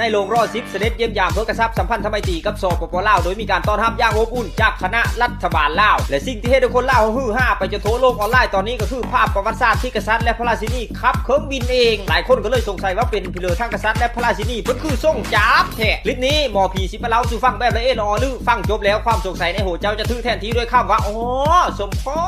ໃນຫຼວງລໍສິບສະເດັດຢ້ຽມຢາມເພື່ອກະຊັບສຳພັນທຳໄມຕີກັບ ສປປ ລາວ ໂດຍມີການຕ້ອນຮັບຢ່າງອົບອຸ່ນຈາກຄະນະລັດຖະບານລາວ ແລະ ສິ່ງທີ່ເຮັດໃຫ້ຄົນລາວເຮົາຮືຫາໄປຈົນທົ່ວໂລກອອນລາຍຕອນນີ້ ກໍຄືພາບປະຫວັດສາດທີ່ກະສັດ ແລະ ພະລາຊິນີຂັບເຄື່ອງບິນເອງ. ຫຼາຍຄົນກໍເລີຍສົງໄສວ່າເປັນພີເລີທາງກະສັດ ແລະ ພະລາຊິນີ ເພິ່ນຄືຊົງຈາບແທ້. ຄລິບນີ້ໝໍຜີຊິມາເລົ່າສູ່ຟັງແບບລະອຽດລະອໍ ຫຼື ຟັງຈົບແລ້ວຄວາມສົງໄສໃນຫົວໃຈຈະຖືກແທນທີ່ດ້ວຍຄຳວ່າ ອໍ ສົມພໍ້.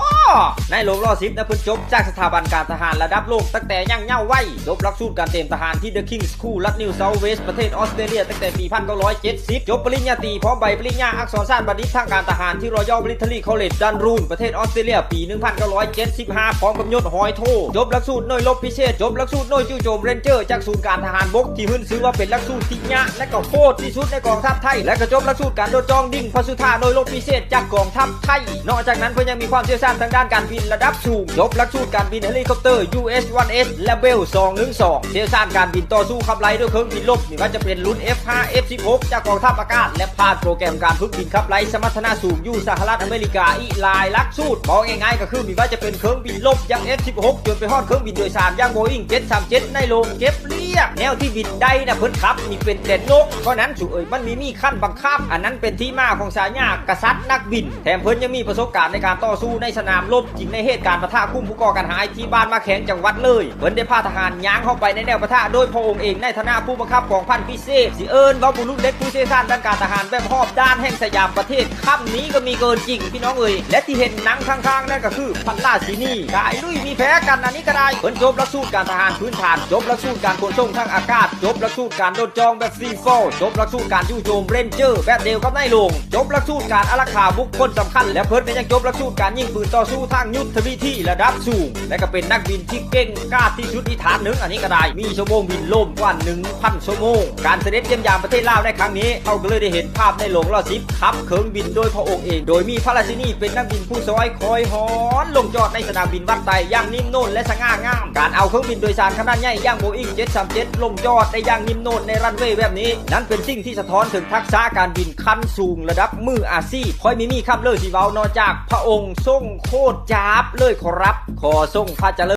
ໃນຫຼວງລໍສິບນະ ເພິ່ນຈົບຈາກສະຖາບັນການທະຫານລະດັບໂລກຕັ້ງແຕ່ຍັງເຍົາໄວ ຈົບຫຼັກສູດການເຕຣຍມທະຫານທີ່ The King's School ລັດ New South Wales ປະເທດອອສເຕຣເລັຽ ຕັ້ງແຕ່ປີພັນເກົ້າຮ້ອຍເຈັດສິບ ຈົບປະລິນຍາຕີ ພ້ອມໃບປະລິນຍາອັກສອນສາດບັນດິດທາງການທະຫານທີ່ Royal Military College Dundrum ປະເທດອອສເຕຣເລັຽ ປີໜຶ່ງພັນເກົ້າຮ້ອຍເຈັດສິບຫ້າ ພ້ອມກຳນົດຮ້ອຍໂທ. ຈົບຫຼັກສູດໜ່ວຍລົບພິເສດ ຈົບຫຼັກສູດໜ່ວຍຈູ່ໂຈມ Ranger ຈາກສູນການທະຫານບົກ ທີ່ຂຶ້ນຊື່ວ່າເປັນຫຼັກສູດທີ່ຍາກ ແລະ ກໍໂຫດທີ່ສຸດໃນກອງທັບໄທ ແລະ ກໍຈົບຫຼັກສູດການໂດດຈ່ອງ Ding Phasutha ໜ່ວຍລົບພິເສດຈາກກອງທັບໄທ. ນອກຈາກນັ້ນເພິ່ນຍັງມີຄວາມຊ່ຽວຊານທາງດ້ານການບິນລະດັບສູງ ຈົບຫຼັກສູດການບິນ Helicopter U H one S ແລະ Bell ສອງໜຶ່ງສອງ ຊ່ຽວຊານການບິນຕໍ່ສູ້ຂັບໄລ່ດ້ວຍເຄື່ອງບິນລົບ ບໍ່ວ່າຈະເປັນລຸ້ນ F five F sixteen ຈາກກອງທັບອາກາດ ແລະ ຜ່ານໂປຣແກຣມການຝຶກບິນຂັບໄລ່ສະມັດຖະນະສູງຢູ່ສະຫະລັດອາເມລິກາອີກຫຼາຍຫຼັກສູດ. ເວົ້າງ່າຍໆກໍຄືບໍ່ວ່າຈະເປັນເຄື່ອງບິນລົບຢ່າງ F sixteen ຈົນໄປຮອດເຄື່ອງບິນໂດຍສານຢ່າງ Boeing ເຈັດສາມເຈັດ ໃນໂລງເກັບລຽກ. ແນວທີ່ບິນໄດ້ນະ ເພິ່ນຂັບນີ້ເປັນແຕ່ນົກເທົ່ານັ້ນ ສູເອີຍ ມັນມີ ມີຄັນບັງຄັບ. ອັນນັ້ນເປັນທີ່ມາຂອງສາຍາກະສັດນັກບິນ. ແຖມເພິ່ນຍັງມີປະສົບການໃນການຕໍ່ສູ້ໃນສະໜາມລົບຈິງ ໃນເຫດການປະທະກຸ່ມຜູ້ກໍ່ການຮ້າຍທີ່ບ້ານໝາກແຂ້ງ ຈັງຫວັດເລີຍ. ເພິ່ນໄດ້ພາທະຫານຍ່າງເຂົ້າໄປໃນແນວປະທະໂດຍພະອົງເອງ ໃນຖານະຜູ້ບັງຄັບກອງພັນພິເສດ ຊິເອີ້ນວ່າບຸລຸດເຫຼັກຜູ້ຊ່ຽວຊານດ້ານການທະຫານແບບຮອບດ້ານແຫ່ງສະຫຍາມປະເທດ ຄຳນີ້ກໍມີເກີນຈິງພີ່ນ້ອງເອີຍ. ແລະ ທີ່ເຫັນນັ່ງຂ້າງໆນັ້ນກໍຄືພະລາຊິນີ ກາຍລຸຍມີແພ້ກັນ ອັນນີ້ກໍໄດ້. ເພິ່ນຈົບຫຼັກສູດການທະຫານພື້ນຖານ ຈົບຫຼັກສູດການຂົນສົ່ງທາງອາກາດ ຈົບຫຼັກສູດການໂດດຈ່ອງແບບ Free Fall ຈົບຫຼັກສູດການຈູ່ໂຈມ Ranger ແບບດຽວກັບນາຍຫຼວງ ຈົບຫຼັກສູດການອາລັກຂາບຸກຄົນສຳຄັນ ແລະ ເພິ່ນກໍຍັງຈົບຫຼັກສູດການຍິງປືນຕໍ່ສູ້ທາງຍຸດທະວິທີລະດັບສູງ ແລະ ກໍເປັນນັກບິນທີ່ເກັ່ງກາດທີ່ສຸດອີກທ່ານໜຶ່ງ ອັນນີ້ກໍໄດ້. ມີຊົ່ວໂມງບິນລົມກວ່າໜຶ່ງພັນຊົ່ວໂມງ. ການສະເດັດຢ້ຽມຢາມປະເທດລາວໃນຄັ້ງນີ້ ເຮົາກໍເລີຍໄດ້ເຫັນພາບໃນຫຼວງລໍສິບຂັບເຄື່ອງບິນໂດຍພະອົງເອງ ໂດຍມີພະລາຊິນີເປັນນັກບິນຜູ້ຊ່ອຍ ຄອຍຮອນລົງຈອດໃນສະໜາມບິນວັດໄຕຢ່າງນິ້ມໂນນ ແລະ ສະຫງ່າງາມ. ການເອົາເຄື່ອງບິນໂດຍສານຂະໜາດໃຫຍ່ຢ່າງ Boeing ເຈັດສາມເຈັດລົງຈອດໄດ້ຢ່າງນິ້ມໂນນໃນຣັນເວແບບນີ້ ນັ້ນເປັນສິ່ງທີ່ສະທ້ອນເຖິງທັກສະການບິນຂັ້ນສູງລະດັບມືອາຊີບ. ຂ້ອຍມີມີຄຳເລີຊິເວົ້າ ນອກຈາກພະອົງຊົງໂຄດຈາບເລີຍຂໍຮັບ ຂໍຊົງພະຈະເລີນ.